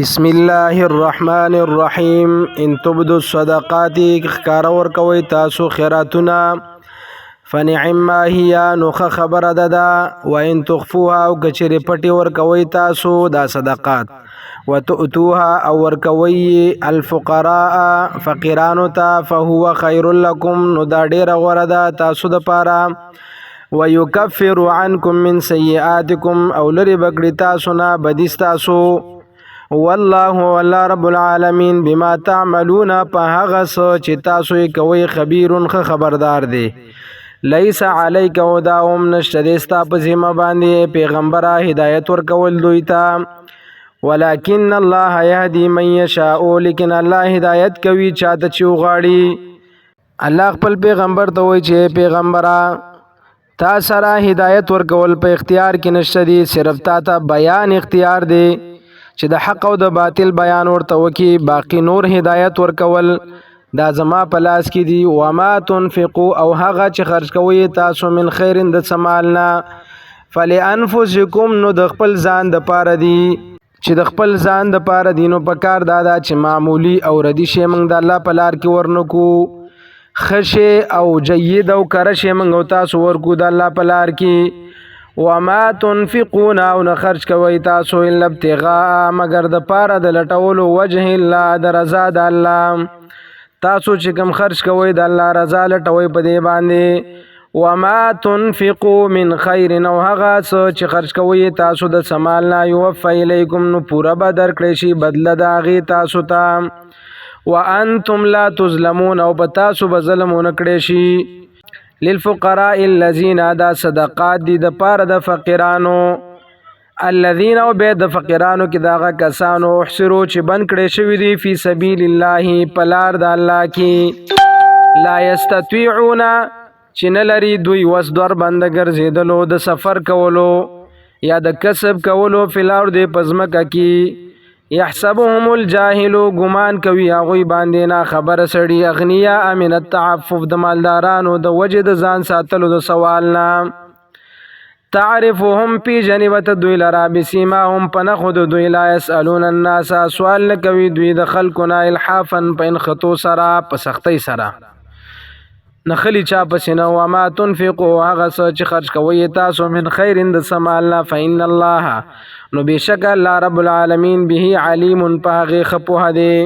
بسم الله الرحمن الرحیم. ان تبدو الصدقات، ښکاره ورکوئ تاسو خیراتونه، فنعم ما هي، نو ښه خبره ده دا. وان تخفوها، او که چېرې پټې ورکوئ تاسو دا صدقات، وتؤتوها، او ورکوئ الفقراء، فقیرانو ته، فهو خیر لکم، نو دا ډېره غوره ده تاسو دپاره. ويکفر عنکم من سیئاتکم، او لرې به کړي تاسو نه بدي ستاسو. والله، والله رب العالمین، بما تعملون، په هغه څه چې تاسو یې کوئ، خبیر، ښه خبردار دی. لیس علیک هداهم، نشته دی ستا په ذمه باندې پیغمبره هدایت ورکول دوی ته، ولكن الله يهدي من يشاء، لیکن الله هدایت کوي چاته چې وغواړي. الله خپل پیغمبر ته وایي چې پیغمبره، تا سره هدایت ورکول په اختیار کې نشته دی، صرف تا ته بیان اختیار دی چې د حق او د باطل بیان ورته وکي، باقی نور هدایت ورکول دا زما په لاس کې دی. وما تنفقو، او هغه چې خرج کوي تاسو، من خیر، د سمال نه، فلانفسکم، نو د خپل ځان د پاره دی. چې د خپل ځان د پاره دی، نو په کار دا ده چې معمولی او ردی شی موږ د الله په لار کې ورنکو، خشه او جید او کره شی موږ او تاسو ورکو د الله په لار کې. وما تنفقون، او نه خرج کوي تاسو، الا ابتغاء، مگر د پاره د لټولو، وجه الله، د رضا د الله. تاسو چې کوم خرج کوئ، د الله رضا لټوئ په دې باندې. وما تنفقوا من خیر، او هغه څه چې خرج کوئ تاسو د سمال نه، یوفى الیکم، نو پوره به درکړی شي بدله د هغې تاسو ته، وانتم لا تظلمون، او په تاسو به ظلم ونه کړی شي. للفقراء الذين، دا صدقات دي د پاره د فقیرانو، الذين، او به د فقیرانو کې داغه کسانو، احصرو، چې بند کړی شوی دي، فی سبیل الله، په لار د الله کې، لا یستطيعون، چې نه لري دوی وس در بند ګرځېدلو، د سفر کولو یا د کسب کولو، فی الارض، په ځمکه کې. يحسبهم الجاهل، ګمان کوي هغوی باندې نا خبره سړي، اغنیا من التعفف، د مالدارانو د وجې د ځان ساتلو د سوال نه. تعرفهم، پیژنې به ته دوی لره، بسیماهم، په نښو د دوی، لا یسألون الناس، سوال نه کوي دوی د خلکو نه، الحافا، په انښتو سره، په سختۍ سره نخلی چا پسې نه. وما تنفقو، هغه څه چې خرج کوئ تاسو، من خیر، د سمال نه، فإن الله، نو بېشکه الله رب العالمین، به علیم، په هغې ښه پوهه دی.